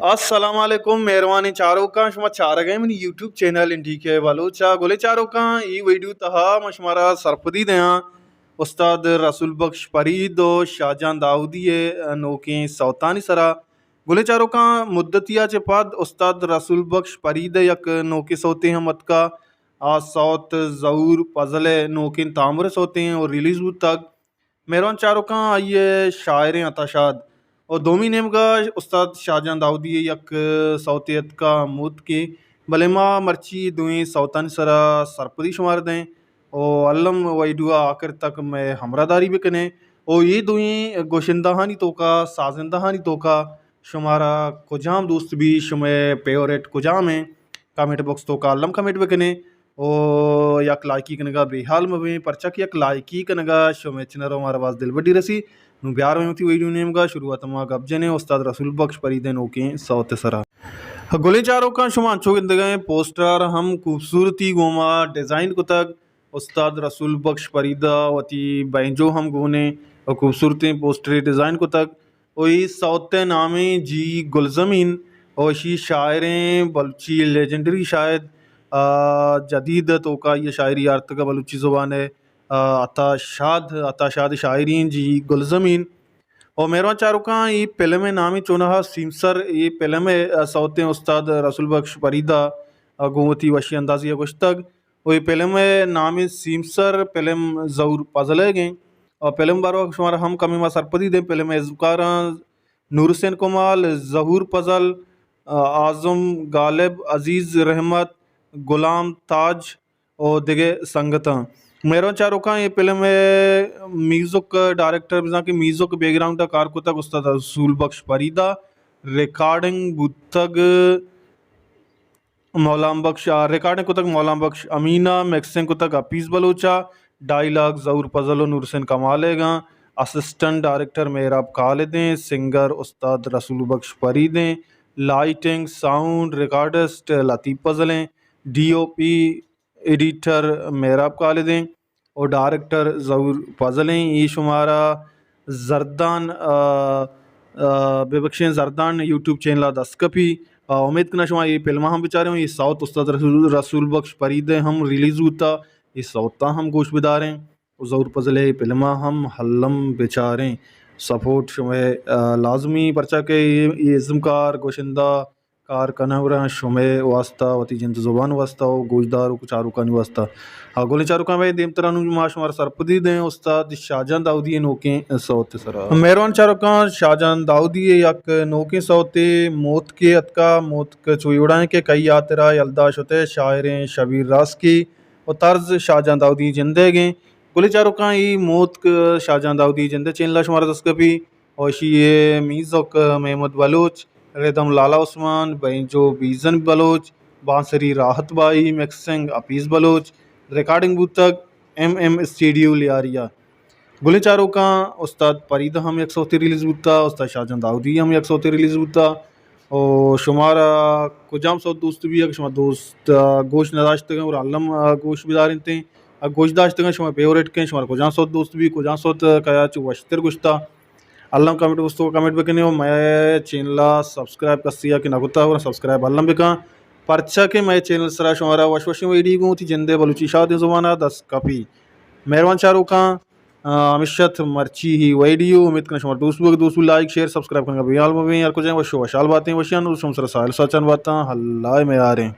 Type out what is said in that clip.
السلام علیکم، مہروانیں چاروکاں، شما چارگ ءَ منی یوٹیوب چینل این ڈی کے بلوچ ءَ۔ گلیں چاروکاں، اے ویڈیو تہا من شمارا سرپدی دیاں استاد رسول بخش پرید و شاہجان داؤدی ءِ نوکیں سوتانی سرا۔ گلیں چاروکاں، مدتی ءَ چہ پد استاد رسول بخش پرید ءِ یک نوکیں سوتے ہم اتکا، آ سوت ظہور پزل ءِ نوکیں تامر ءِ سوتیں و ریلیز بوتگ۔ مہروان چاروکاں، آئی ءِ شاعریں عطا شاد و دومی نیمگا استاد شاہجان داؤدی ءِ یک سوتے اتکا موتکے، بلے ما مرچی دوئیں سوتانی سرا سرپدی شمارا دیں و الم ویڈیو ءَ آخر تک مئے ہمراہداری بکنے و اے دوئیں گوشندہانی توکا، سازندہانی توکا شمارا کجام دوست بی، شمئے فیورٹ کجام ایں، کمنٹ باکس توکا الم کمنٹ بکنے۔ و یک لائکی کنگا بے حال مبیں، پرچا کہ یک لائکی کنگا شمئے چنر و مارا باز دلبڈی رسی۔ نوں بیار وتی ویڈیو نیمگا، شروعات ما گپ جنیں استاد رسول بخش پرید ءِ نوکیں سوت ءِ سرا۔ گلیں چاروکاں، شما انچو گندگا ایں پوسٹر ہم خوبصورتی گوما ڈیزائن کتگ، استاد رسول بخش پرید ءَ وتی بینجو ہم گونے و خوبصورتیں پوسٹرے ڈیزائن کتگ۔ و اے سوت ءِ نامیں جی گلزمین و اشی شاعریں بلوچی لیجنڈری شاعر، آ، جدید ءِ توکا اے شاعری آرتگا بلوچی زبان ءِ، آ، عطا شاد، عطا شاد شاعری ایں جی گلزمین۔ و مہروان چاروکاں، اے فلم ءِ نامیں چونہا سیمسر، اے فلم ءِ، آ، سوتیں استاد رسول بخش پرید ءَ، آ، گوں وتی وشی اندازی ءَ گوشتگ۔ و اے فلم ءِ نامیں سیمسر فلم ظہور پزل ءِ گیں۔ و فلم باروا شمارا ہم کمے ما سرپدی دیں۔ فلم ءِ ازمکاراں نور حسین کمال، ظہور پزل، آ، اعظم غالب، عزیز رحمت، غلام تاج و دگہ سنگتاں۔ مہروان چاروکاں، اے فلم ءِ میوزک ڈائریکٹر بزاں کہ میوزک بیک گراؤنڈ ءَ کار کتگ استاد رسول بخش پرید ءَ، ریکارڈنگ بوتگ مولانا بخش، آ، ریکارڈنگ کتگ مولانا بخش امین ءَ، مکسنگ کتگ حفیظ بلوچ ءَ، ڈائیلاگ ظہور پزل و نور حسین کمال ءِ گاں، اسسٹنٹ ڈائریکٹر مہراب خالد ایں، سنگر استاد رسول بخش پرید ایں، لائٹنگ، ساؤنڈ، ریکارڈسٹ لطیف پزل ایں، ڈی او پی ایڈیٹر مہراب خالد ایں۔ و ڈائریکٹر ظہور پزل ایں۔ اے شمارا زردان، آ، آ، ببخشیں، زردان یوٹیوب چینل ءَ دست کپی۔ آ، امید کناں شما اے فلم ءَ ہم بچاریں۔ اے سوت استاد رسول، رسول بخش پرید ءِ ہم ریلیز بوتا، اے سوت ءَ ہم گوش بداریں۔ و ظہور پزل ءِ اے فلم ءَ ہم الم بچاریں۔ سپورٹ شمئے، آ، لازمی، پرچا کہ اے، اے ازمکار، گوشندہ، کار کنوراں شمئے واسطہ، وتی جند زبان واسطہ و گوشداروک و چاروکانی واسطہ۔ آ، گلیں چاروکاں، مئے دیمترا نوں ما شمارا سرپدی دیں استاد شاہجان داؤدی ءِ نوکیں سوت ءِ سرا۔ مہروان چاروکاں، شاہجان داؤدی ءِ یک نوکیں سوتے موتکے اتکا۔ موتک چو اے وڑا ایں کہ کئی ہاترا یلدا شتہ، شاعریں شبیر راسکی و طرز شاہجان داؤدی جندئیگیں۔ گلیں چاروکاں، اے موتک شاہجان داؤدی جندئے چینل ءَ شمارا دست کپی۔ و اشی ءِ میوزک محمد بلوچ، ردم لالا عثمان، بینجو بیزن بلوچ، بانسری راحت بائی، مکسنگ حفیظ بلوچ، ریکارڈنگ بوتگ ایم ایم اسٹوڈیو لیاریا۔ گلیں چاروکاں، استاد پرید ہم یک سوتے ریلیز بوتا، استاد شاہجان داؤدی ہم یک سوتے ریلیز بوتا۔ و شمارا کجام سوت دوست بی، اگہ شما دوست، آ، گوش نداشتگاں، گڑا الم، آ، گوش بدارینتیں۔ اگہ گوش داشتگاں، شما فیورٹ کن، شمارا کجام سوت دوست بی، کجام سوت کیا چو وشتر گوشتا۔ الم کمنٹ بوستو کمنٹ بکنے و مئے چینل ءَ سبسکرائب کسی ءَ کہ نہ کتا، گڑا سبسکرائب الم بکن، پرچا کہ مئے چینل سرا شمارا وش وشیں ویڈیو گوں وتی جندے بلوچی شادیں زبان ءَ دست کپی۔ مہروان چاروکاں، آ، ہمیش ات مرچی ہی ویڈیو۔ امید کناں شمارا دوست بوگ، دوست بو لائک، شیئر، سبسکرائب کنگا بے حال مبیں۔ ہر کجا وش و وشحال باتیں، وشیان و شم سرا ساہیل ساچان باتاں۔ اللہ ءِ میاریں۔